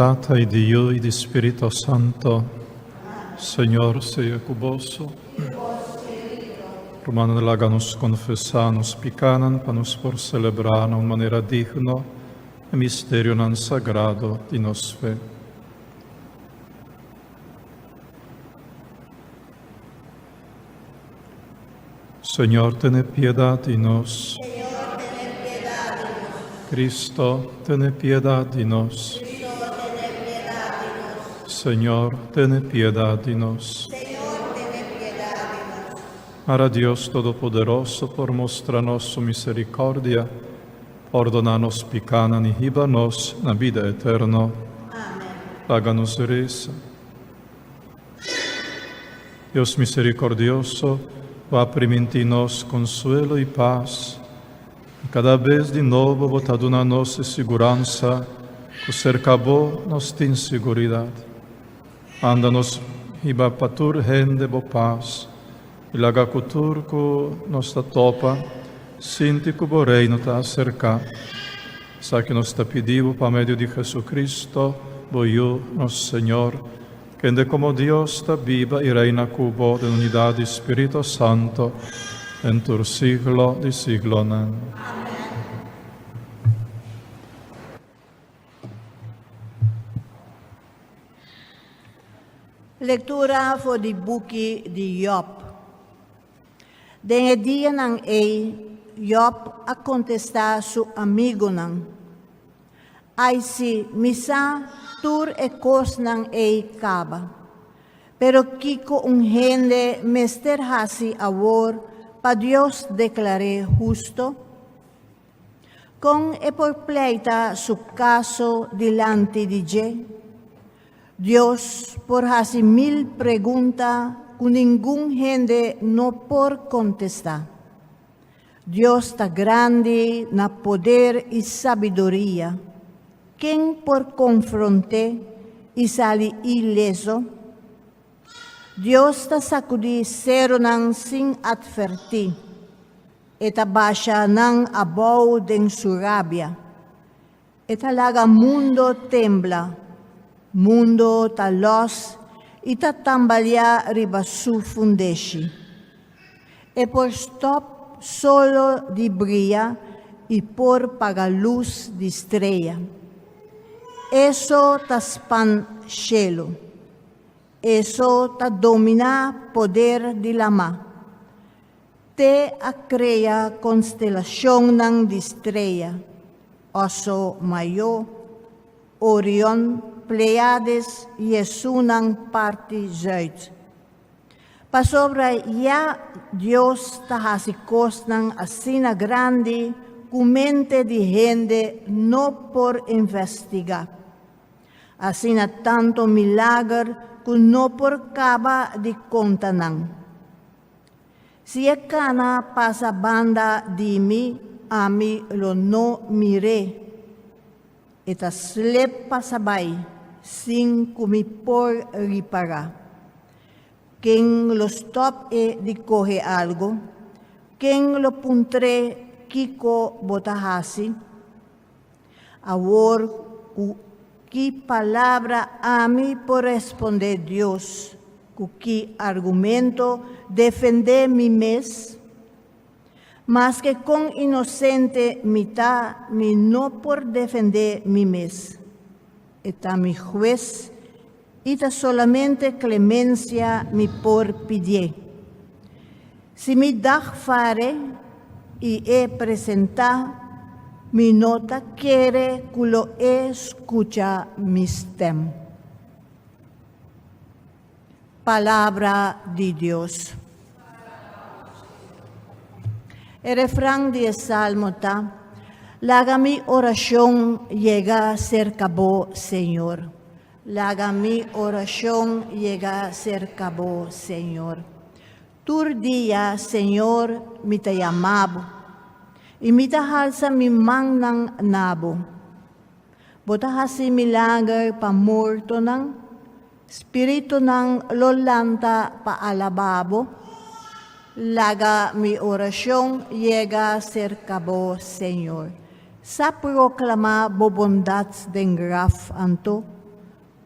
Tata y di Yu y di Spirito Santo. Señor sea cu boso. Rumannan, laga nos confesa nos picanan pa nos por celebra na un manera digno e misterionan sagrado di nos fe. Señor, tene piedad di nos. Cristo, tene piedad di nos. Señor, tene piedad di nos. Mara Dios Todopoderoso por mustra nos su misericordia, pordona nos picanan y hiba nos na bida eterno. Laga nos reza. Dios misericordioso, bo a primintí nos consuelo y paz, y cada bes di nobo bo ta duna nos e siguransa cu cerca bo nos tin siguridad. Manda nos hiba pa tur hende bo paz, y laga cu tur cu nos ta topa sinti cu bo Reino ta acerca. Esaki nos ta pidi bo pa medio di Jesucristo, bo Yu, nos Señor, Kende komo Dios ta biba i reina ku bo den unidat di Spirito Santo den tur siglo di siglonan. Lektura for di buki di Job. Den e dianan ei, Job a kontestá su amigunan, Ai si, mi sa tur e kosnan ei kaba. Pero kiko un hende mester hasi awor pa Dios deklar'é husto? Kon e por pleita su kaso dilanti di dje? Dios por hasi mil pregunta ku ningun hende no por kontestá. Dios ta grandi na poder i sabiduria. Ken por konfront'é i sali ileso? Dios ta sakudí serunan sin atvertí. E ta basha nan abou den su rabia. E ta laga mundo tembla. Mundo ta lòs i ta tambaleá riba su fundeshi. E por stòp solo di bria i por paga lus di strea. Eso ta span shelu. Eso ta dominá poder di lamá. Te a krea konstelashonnan di strea, Oso Mayó, Orion, Pleiades i esunnan parti zùit. Pasobra ya Dios ta hasi kosnan asina grandi ku mente di hende no por investigá. Asina tantu milager ku no por kaba di konta nan. Si e kana pasa banda di mi, ami lo no mir'é. E ta slep pasa bai sin ku mi por ripará. Ken lo stòp e di kohe algu? Ken lo puntr'é kiko bo ta hasi? Awor ku ki palabra ami por respondé Dios, ku ki argumento defendé mi mes? Maske kon inosente mi ta, mi no por defendé mi mes. E ta mi hues, i ta solamente klemensia mi por pidié. Si mi dagfare i e presentá, mi no ta kere ku lo e skucha mi stèm. Palabra di Dios. E refran di e salmo ta, Laga mi orashon yega serka bo, Señor. Laga mi orashon yega serka bo, Señor. Tur dia, Señor, mi ta yama bo, i mi ta halsa mi mannan na bo. Bo ta hasi milager pa mortonan, spiritunan lo lanta pa alabá bo. Laga mi orashon yega serka bo, Señor. Sa proklamá bo bondat den graf anto.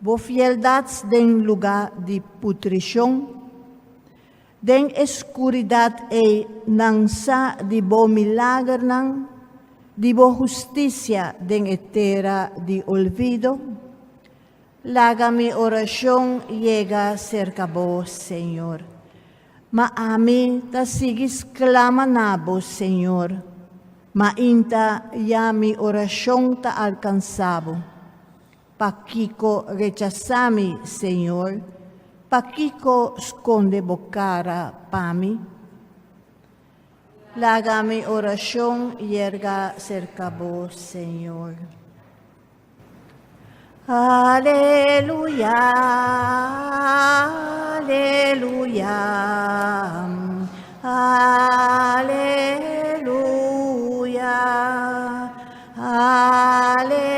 Bo fieldat den lugá di putrishon? Den e skuridat ei nan sa di bo milagernan, di bo hustisia den e tera di olvido? Laga mi orashon yega serka bo, Señor. Ma ami ta sigui sklama na bo, Señor. Mainta ya mi orashon ta alkansá bo. Pakiko rechasá mi, Señor? Pakiko skonde bo kara pa mi? Laga mi orashon yerga serka bo, Señor. Aleluya, aleluya, aleluya. Aleluya,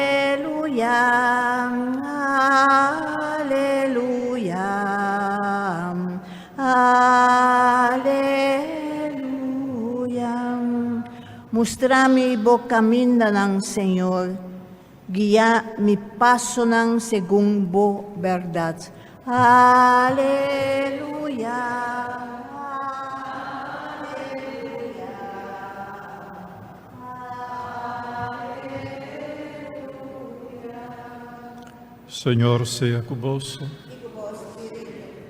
aleluya, aleluya. Mustra mi bo kamindanan, Señor, guia mi pasonan segun bo bèrdat. Aleluya. Aleluya. Señor sea cu boso.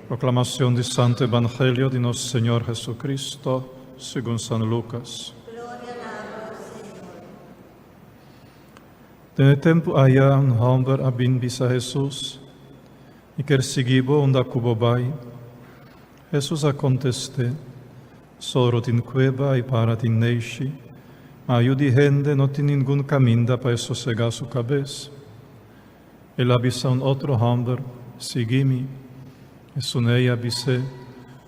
Proclamación di Santo Evangelio di nos Señor Jesucristo, segun San Lucas. Den e tempu aya un homber a bin bisa Hesus, Mi kier sigui bo unda cu bo bai. Hesus a contest'é, Soro tin cueba i para tin neishi, ma yu di hende no tin ningun caminda pa e sosegá su cabes. El a bisa un otro homber, Sigui mi. Esun ei a bis'é,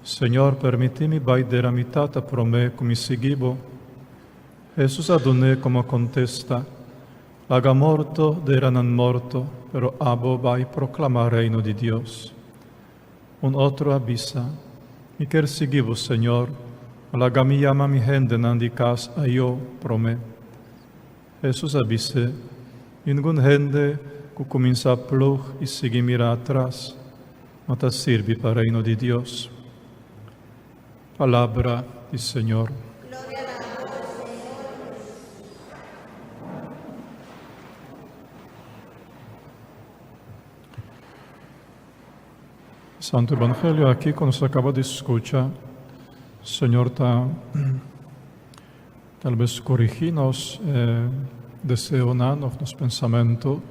Señor, permití mi bai dera mi tata promé cu mi sigui bo. Hesus a dun'é como contesta, Laga morto dera nan morto, pero abo bai proclamá Reino di Dios. Un otro a bisa, Mi kier sigui bo, Señor, ma laga mi yama mi hendenan di kas ayó promé. Hesus a bis'é, Ningun hende ku kuminsá plug i sigui mira atras no ta sirbi pa Reino di Dios. Palabra di Señor. Santo Evangelio aki ku nos a kaba di skucha, Señor ta tal bes korigí nos deseonan òf nos pensamentu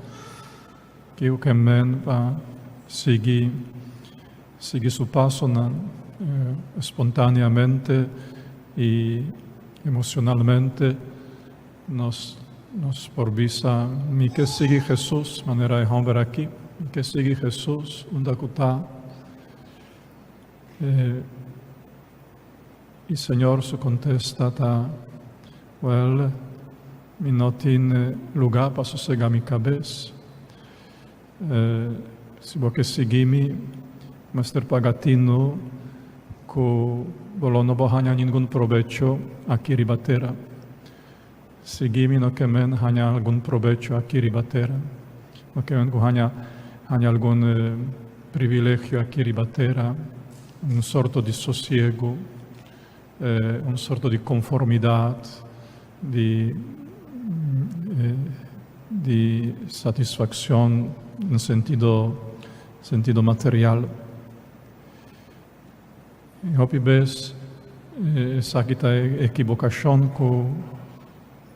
kiko ke men pa sigui sigui su pasonan espontaneamente i emocionalmente. Nos nos por bisa, Mi ke sigui Hesus, manera e hòmber aki, mi ke sigui Hesus unda ku ta. I Señor su kontesta ta, Wèl, mi no tin lugá pa sosegá mi kabes. Si bo ke sigui mi, mester paga tinu ku bo lo no bo haña ningun probecho aki riba tera. Sigui mi no ke men haña algun probecho aki riba tera. No ke men ku haña haña algun privilegio aki riba tera, un sorto di sosiegu, un sorto di konformidat, di di satisfakshon den sentido sentido material. I hopi bes esaki ta e ekibokashon ku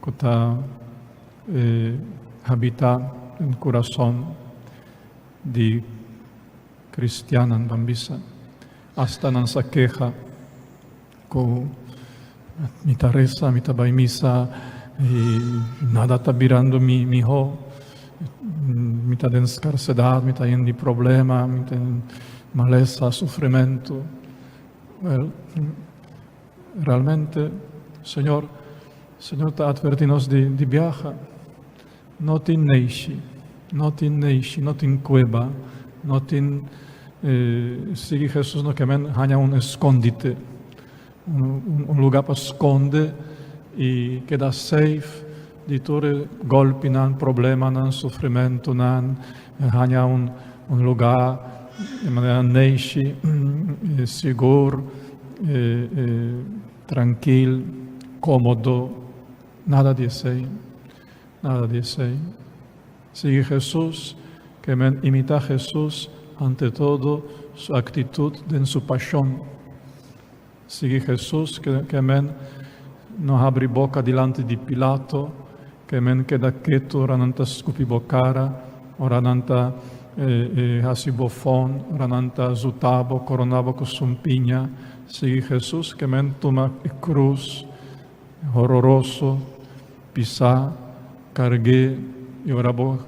ku ta habitá den kurason di kristiannan ban bisa. Asta nan sa keha Ku mi ta resa, mi ta bai misa i nada ta birando mi mihó. Mi ta den skarsedat, mi ta yen di problema, mi ta den malesa, sufrimentu. Wèl, realmente Señor, Señor ta atvertí nos di di biaha. No tin neishi, no tin neishi, no tin kueba, no tin sigui Hesus no ke men haña un eskondite, un lugá pa skonde i keda safe di tur e gòlpinan, problemanan, sufrimentunan, haña un. un lugá di manera neishi, sigur, trankil, kómodo, nada di esei, nada di esei. Sigui Hesus, ke men imitá Hesus ante todo su aktitut den su pashon. Sigui Hesus, ke men no habri boka dilanti di Pilato, ke men keda ketu ora nan ta skupi bo kara, ora nan ta hasi bofon, ora nan ta zuta bo, korona bo ku sumpiña. Sigui Hesus, ke men tuma e krus hororoso, pisá, karg'é, i ora bo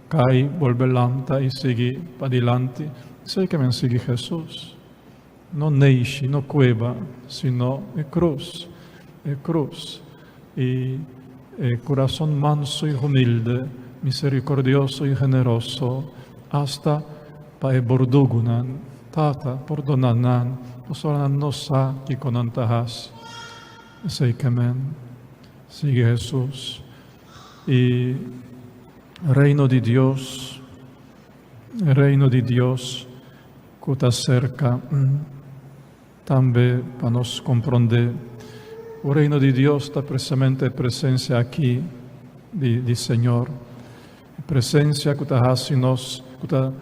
kai, bolbe lanta i sigui padilanti. Esei ke men sigui Hesus. No neishi, no kueba, sino e krus, e krus. I e kurason manso i humilde, miserikordioso i generoso, asta pa e burdugunan. Tata, pordona nan, pasobra nan no sa kiko nan ta hasi. Esei ke men. Sigui Hesus. I Reino di Dios, Reino di Dios ku ta serka tambe pa nos komprondé. O Reino di Dios ta precisamente e presensia aki di di Señor. E presensia ku ta hasi nos, ku ta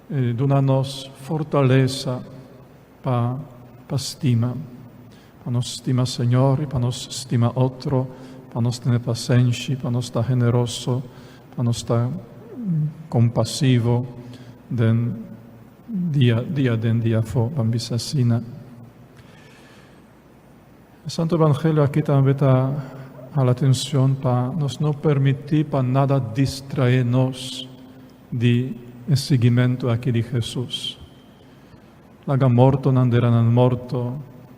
duna nos fortalesa pa pa stima. Pa nos stima Señor i pa nos stima otro, pa nos tene pasenshi, pa nos ta generoso, pa nos ta kompasivo den dia dia den dia afó, ban bisa asina. E Santo Evangelio aki tambe ta hala atencion pa nos no permiti pa nada distrae nos di e siguimento aki di Jesus. Laga mortonan dera nan morto,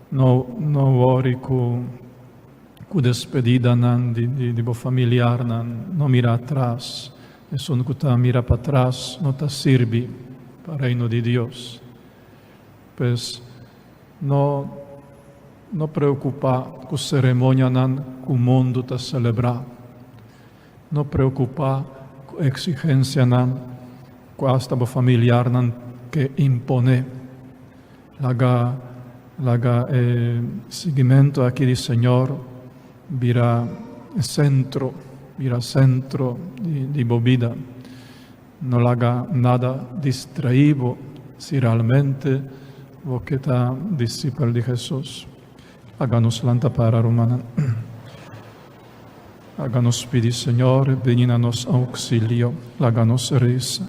no no wori ku ku despedidanan di di di bo familiarnan, no mira atras, esun ku ta mira patras no ta sirbi pa reino di Dios. Pues no no preokupa ku seremonianan ku mundu ta selebrá, no preokupa ku eksigensianan ku asta bo familiarnan ke imponé. Laga laga e siguimentu aki di Señor bira e sentro, bira sentro di di bo bida. No laga nada distraí bo si realmente bo ke ta disipel di Hesus. Laga nos lanta para, rumannan. Laga nos pidi Señor bini na nos auxilio. Laga nos resa.